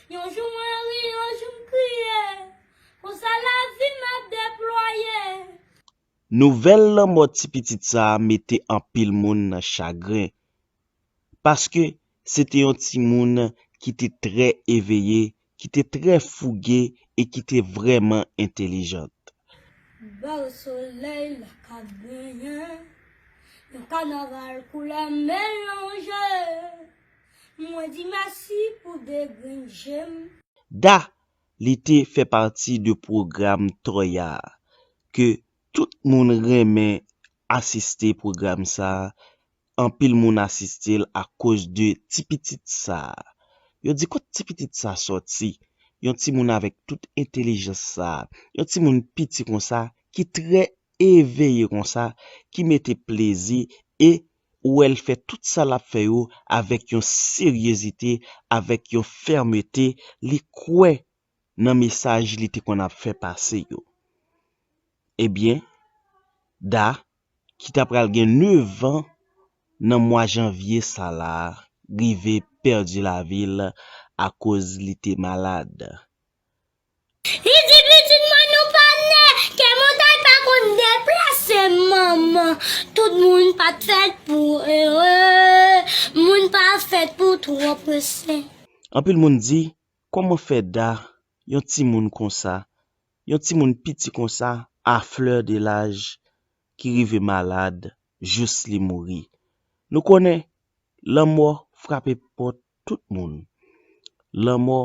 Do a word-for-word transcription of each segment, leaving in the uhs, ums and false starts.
Yon jou mwen ri, yon jou m kriye. Konsa lavi m ap deplwaye. Nouvèl lanmò ti pitit sa a mete anpil moun nan chagren. Paske se te yon timoun ki te trè eveye, ki te trè fouge e ki te vrèman entelijant. Bèl solèy la k ap benyen, yon kanaval koulè melanje. Mwen di mèsi pou de grenn je m. Da, li te fè pati de pwogram Toya a, ke tout moun renmen asiste pwogram sa a, anpil moun asiste l akoz de ti pitit sa a. Yo di kot ti pitit sa sòti? Yon timoun avèk tout entelijans sa a, yon timoun piti konsa, ki trè eveye konsa, ki mete plezi e ou wè l fè tout sa l ap fè yo avèk yon seryezite, avèk yon fèmete, li kwè nan mesaj li te konn ap fè pase yo. Ebyen, Da, ki ta pral gen nevan nan mwa janvye sa la a, rive pèdi lavi l akoz li te malad. Li di pitit mwen nou pa nè, ke montay pa konn deplase manman. Tout moun pa t fèt pou ere, moun pa fèt pou twò prese. Anpil moun di, kòman fè Da, yon timoun konsa, yon timoun piti konsa, a fleur de l'âge, ki rive malad, jous li mouri? Nou konnen, lanmò frape pòt tout moun. Lanmò,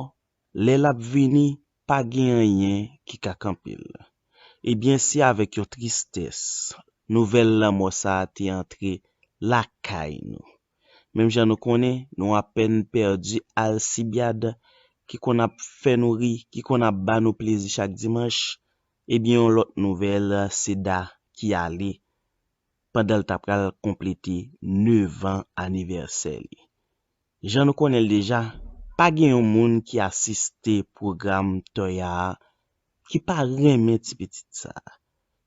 lè l ap vini, pa gen anyen ki ka kanpe l. Ebyen, se avèk yon tristès, nouvèl lanmò sa a te antre lakay nou. Menm jan nou konnen, nou apèn pèdi Alcibiade, ki konn ap fè nou ri, ki konn ap ba nou plezi chak dimanch. Ebyen, yon lòt nouvèl, se Da ki ale, pandan l ta pral konplete nevan anivèsè li. Jan nou konnen l deja, pa gen yon moun ki asiste pwogram Toya a ki pa renmen ti pitit sa a,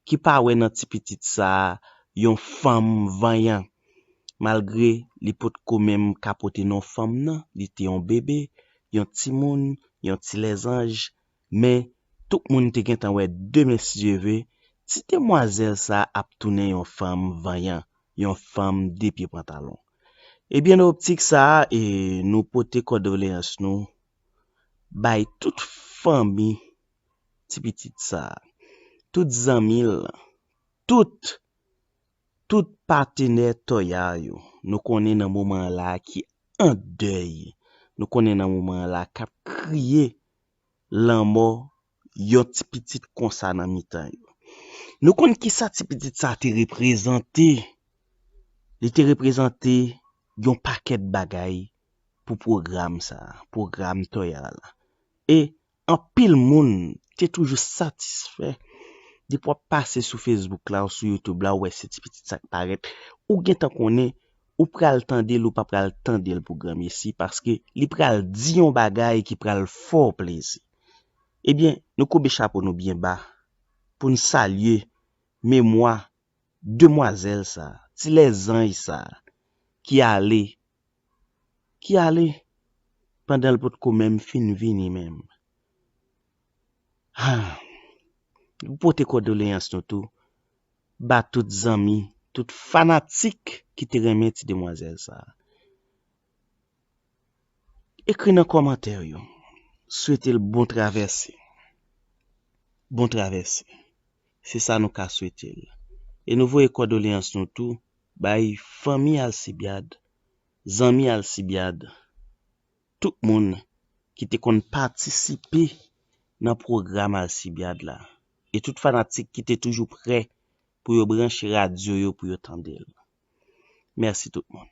ki pa wè nan ti pitit sa a yon fanm vanyan. Malgre li potko menm ka pote non fanm nan, li te yon bebe, yon timoun, yon ti lèzanj, men tout moun te gentan wè de men si Dye ve, ti demwazèl sa a ap tounen yon fanm vanyan, yon fanm de pye pantalon. Ebyen, nan optik sa a, e, nou pote kondoleyans nou bay tout fanmi ti pitit sa a, tout zanmi l, tout, tout patenè Toya yo. Nou konnen nan moman an la ki an dèy. Nou konnen nan moman an la k ap kriye lanmò yon ti pitit konsa nan mitan yo. Nou konn kisa ti pitit sa te reprezante? Li te reprezante yon pakèt bagay pou pwogram sa a, pwogram Toya la. E anpil moun te toujou satisfè depi w ap pase sou Facebook la ou sou YouTube la, ou wè se ti pitit sa k parèt, ou gentan konnen ou pral tande l, ou pa pral tande l pou granmesi, paske li pral di yon bagay ki pral fè w plezi. Ebyen, nou koube chapo nou byen ba pou n salye memwa demwazèl sa, ti lèzanj sa, ki ale, ki ale pandan l potko menm fin vini menm. Ha! Nou pote kondoleyans nou tou ba tout zanmi, tout fanatik ki te renmen ti demwazèl sa. Ekri nan kòmantè yo. Swete l bon travèse. Bon travèse. Se sa nou ka swete l. E nou voye kondoleyans nou tou bay fanmi Alcibiade, zanmi Alcibiade, tout moun ki te konn patisipe nan pwogram Alcibiade la, e tout fanatik ki te toujou prè pou yo branche radyo yo pou yo tande l. Mèsi tout moun.